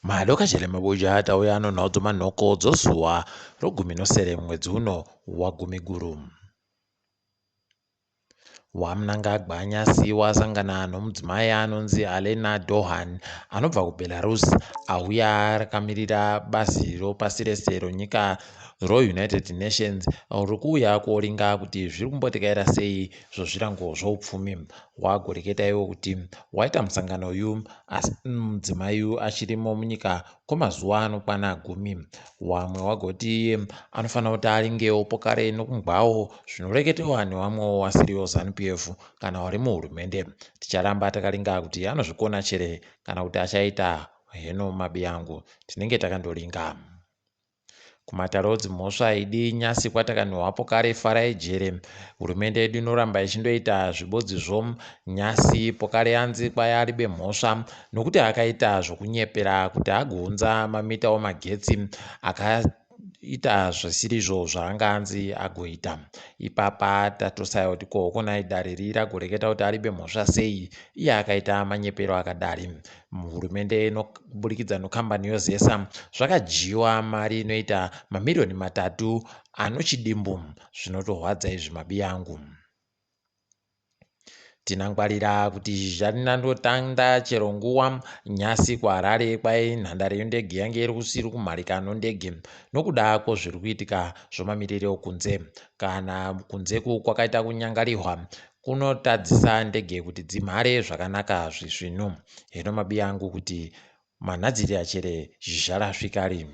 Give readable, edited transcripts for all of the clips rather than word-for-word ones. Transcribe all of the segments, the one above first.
Madokachele mabuja tauya nonhau dzomanhoko dzozuva rogumi nosere mwedzi uno waGumiguru. WaMnangagwa nyasi wasangana nomudzimai anonzi Alena Dohan anobva kuBelarus auya akamirira bazi ropasi rese ronyika roUnited Nations rikuuya koringa kuti zviri kumbotekaira sei zvozvirango zvoupfumi. Wagoreketa iwo kuti waita musangano uyu asi mudzimai uyu achirimo munyika kwemazuva anokwana gumi. Wamwe wagoti iye anofanira kuti aringewo pokare nokungwawo zvinoreketewa newamwewo wasiriwo Zanu PF kana wari muhurumende. Ticharamba takaringa kuti anozvikona chere kana kuti achaita heno mabiyangu. Tinenge takandoringa. Kumatare dzimhosva idi nyasi kwatakanhuhwapo kare farai jere. Hurumende yedu inoramba ichindoita zvibodzizvo nyasi pokare yanzi kwai aribe mhosva nokuti akaita zvokunyepera kuti agounza mamita omagetsi akaita zvisirizvo zvaanga anzi agoita. Ipapa tatosaya kuti ko honai dare riri ragoreketa kuti aribe mhosva sei iye akaita manyepero akadari. Hurumende kuburikidza nokambani yoZESA zvakadyiwa mari inoita mamiriyoni matatu anochidimbu. Zvinotorwadza izvi mabiyangu. Tinangwarira kuti zhizha rinandotanda chero nguwa nyasi kuHarare kwai nhandare yendege yange iri kusiri kumharika nondege nokuda kwozviri kuitika zvomamiriro okunze. Kana kunzeku kwakaita kunyangarihwa kunotadzisa ndege kuti dzimhare zvakanaka zvisvinu. Heno mabiyangu kuti manhadzirira chere zhizha rasvika rini.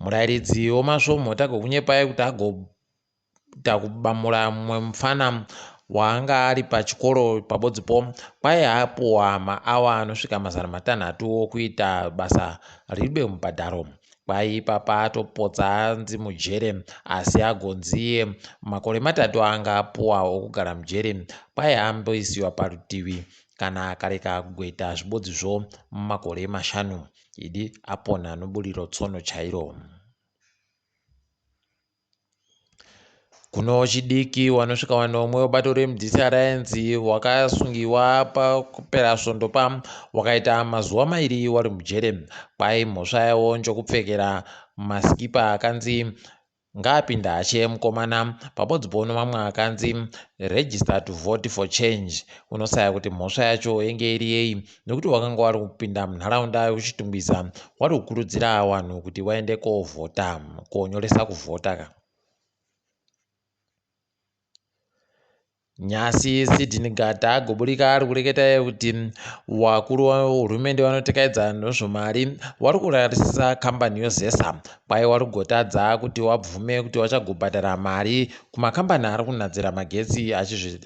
Murairidzi wemasvomhu tagokunyepai kuti agoita kubamura mumwe mufana waanga ari pachikoro pabodzipo kwai apuwa maawa anosvika 600 okuita basa ribe mubhadharo. Kwai ipapa atopotsa anzi mujere asi agonzi makore matatu aanga apuwa okugara mujere kwai amboisiwa parutivi kana akareka kugoita zvibodzizvo mumakore mashanu. Idi apona noburiro tsono chairo. Kuno wechidiki wanosvika vanomwe webato reMDC Alliance wakasungiwa pakupera svondo pa wakaita mazuva mairi wari mujere. Kwai mhosva yavo njokupfekera masikipa akanzi Ngaapinde hache mukomana pabodzi pono mamwe akanzi register to vote for change unosaya kuti mhosva yacho yenge iri yei nekuti wakanga wari kupinda munharaunda yekuchitungwiza wari kukurudzira wanhu kuti waende kovhota konyoresa kuvhota ka. Nyasi Sydney Gata agoburika ari kureketa iye kuti wakuru wehurumende vanotekaidza nezvemari wari kurarisa kambani yoZESA kwai wari kugotadza kuti wabvume kuti wachagobhadhara mari kumakambani ari kunadzira magetsi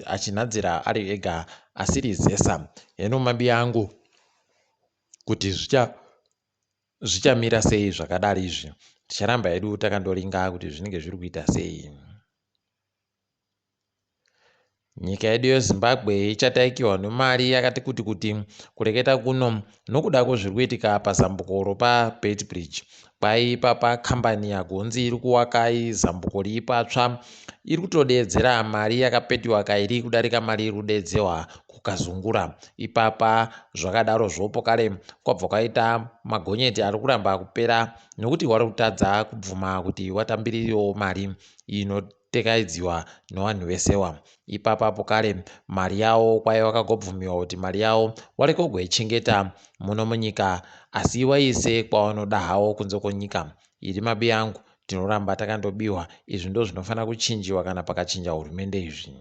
achinadzira ari ega asiri ZESA. Heno mabi angu kuti zvicha zvichamira sei zvakadari izvi ticharamba hedu takandoringa kuti zvinenge zviri kuita sei. Nyika yedu yeZimbabwe ichataikiwa nemari yakati kuti kuti kureketa kuno nokuda kwezviri kuitika pazambuko ropaBeitbridge. Kwai ipapa kambani yagonzi iri kuwaka zambuko riri patsva iri kutodeedzera mari yakapetiwa kairi kudarika mari iri kudeedzewa kuKazungura. Ipapa zvakadaro zvopo kare kwabva kwaita magonyeti ari kuramba kupera nokuti wari kutadza kubvuma kuti watambirirewo mari ino tekaidziwa newanhu vese wa ipapapo kare mari yawo kwaiva wakagobvumiwa kuti mari yawo wareke kugoichengeta muno munyika asi waiise kwawanoda hawo kunze kwenyika iri mabi angu tinoramba takandobiwa izvi ndozvinofanira kuchinjiwa kana pakachinja hurumende izvi.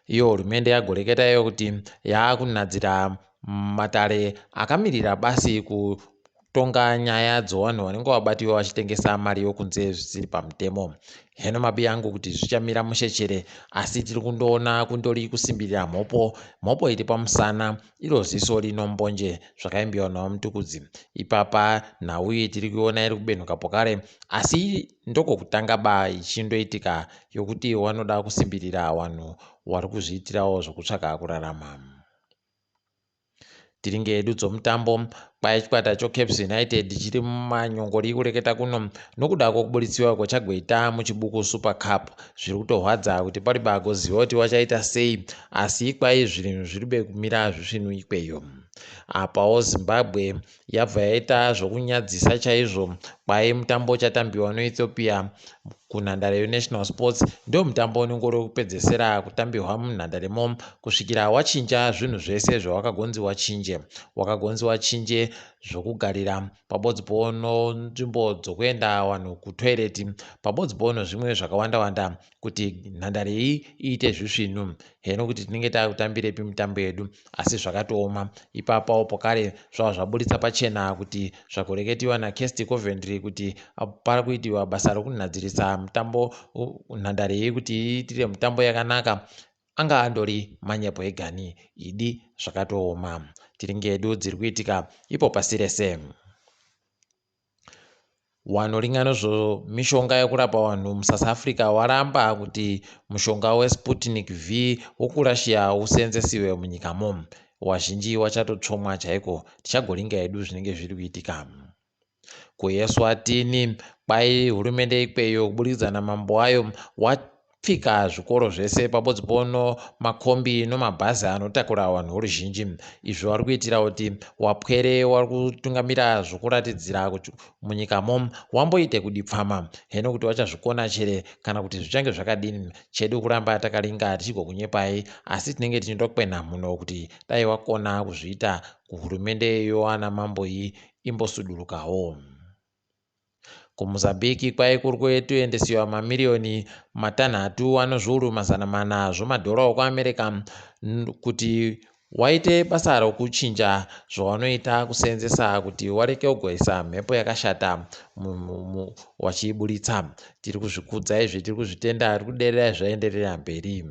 Iyo hurumende yagoreketa iyo kuti yaakunadzira matare akamirira basi kutonga nyaya dzevanhu vanenge vabatiwa vachitengesa mari yokunze zvisiri pamutemo. Heno mabi angu kuti zvichamira mushe chere asi tiri kundoona kundori kusimbirira mhopo, mhopo iri pamusana iro ziso rino mbonje zvakaimbiwa naVaMtukudzi. Ipapa nhau iyi tiri kuiona iri kubenhuka pokare asi ndokokutanga ba ichindoitika yokuti wanoda kusimbirira wanhu wari kuzviitirawo zvokutsvaka kurarama. Tiringe hedu dzomutambo kwai chikwata choCaps United chiri mumanyongori kureketa kuno nokuda kwokubuditsiwa kwachagweta muchibuku Super Cup. Zviri kutohwadza kuti pari bagoziva kuti wachaita sei, asi kwai zvinhu zviri bekumira zvisvinu ikweyo. Apawo Zimbabwe yabva yaita zvokunyadzisa chaizvo kwai mutambo uchatambiwa noEthiopia kunhandare yeNational Sports ndo mutambo unenge uri wekupedzesera kutambiwa munhandaremo kusvikira wachinja zvinhu zvese zvawakagonzi wachinje. Wakagonzi wachinje zvokugarira pabodzipo nzvimbo dzokuenda vanhu kutoireti pabodzipo nozvimwe zvakawanda wanda kuti nhandare iyi iite zvisvinu. Heno kuti tinenge takutambirepi mitambo yedu, asi zvakatooma. Ipapawo pokare zvava zvaburitsa pachena kuti zvakureketiwa naKirsty Coventry kuti pari kuitiwa basa rokunhadzirisa mutambo nhandare iyi kuti iitire mutambo yakanaka anga andori manyepo egani. Idi zvakatooma. Tiri ngedu dziri kuitika ipo pasi rese. Wanoringa nezvemishonga yekurapa vanhu muSouth Africa waramba kuti mushonga weSputnik V wekuRussia useenzesiwe munyikamo. Wazhinji wachatotsvomwa chaiko, tichagoringa hedu zvinenge zviri kuitika. KuEswatini kwai hurumende ikweyo kuburikidza namambo wayo pfika zvikoro zvese pabodzi pono makombi nomabhazi anotakura vanhu voruzhinji. Izvo vari kuitira kuti wapwere wari kutungamira zvokuratidzira kuti munyikamo wamboite kudipfama. Heno kuti wachazvikona chere kana kuti zvichange zvakadini. Chedu kuramba takaringa tichigokunyepai, asi tinenge tichindokwena mhuno kuti dai wakona kuzviita kuhurumende yoana mambo iyi imbosudurukawo. KuMozambique kwai kuri kutoendesiwa mamiriyoni matanhatu ano zviuru 400 zvomadhora okuAmerica kuti waite basa rokuchinja zvawanoita kuseenzesa kuti wareke kugoisa mhepo yakashata wachiiburitsa. Tiri kuzvikudza izvi, tiri kuzvitenda, tiri kuderera zvaenderera mberi.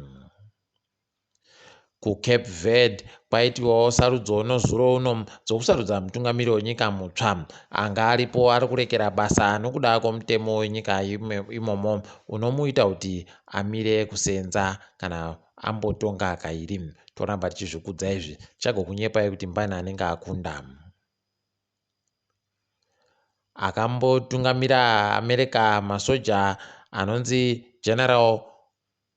KuCape Verde kwaitiwawo sarudzo nozuro uno dzokusarudza mutungamiri wenyika mutsva. Anga aripo ari kurekera basa nokuda kwomutemo wenyika imomo unomuita kuti amire kusenza kana ambotonga kairi. Toramba tichizvikudza izvi, tichagokunyepai kuti mbani anenge akunda. Akambotungamira America masoja anonzi General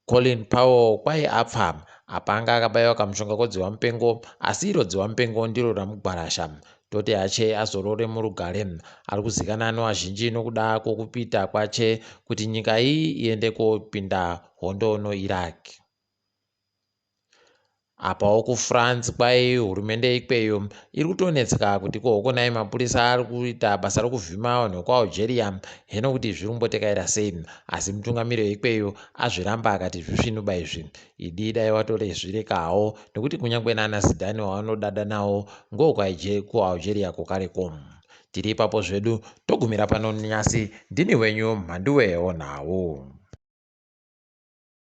Colin Powell kwai apfa apa anga akabaiwa kamushonga kodziwa mupengo, asi iro dziwa mupengo ndiro ramugwarasha. Toti hache azorore murugare. Ari kuzikanwa nevazhinji nokuda kwokupita kwache kuti nyika iyi iende kopinda hondo noIraq. Apawo kuFrance kwai hurumende ikweyo iri kutonetseka kuti kohokonai mapurisa ari kuita basa rokuvhima vanhu vekuAlgeria, heno kuti zviri kumbotekaira sei. Asi mutungamiri weikweyo azviramba akati zvisvinuba izvi. Idi dai watorezvirekawo nekuti kunyange nana Zidane wavanodada nawo ngokuAlgeria kokareko. Tiri ipapo zvedu togumira pano nyasi, ndini wenyu Mhanduwe Onhau.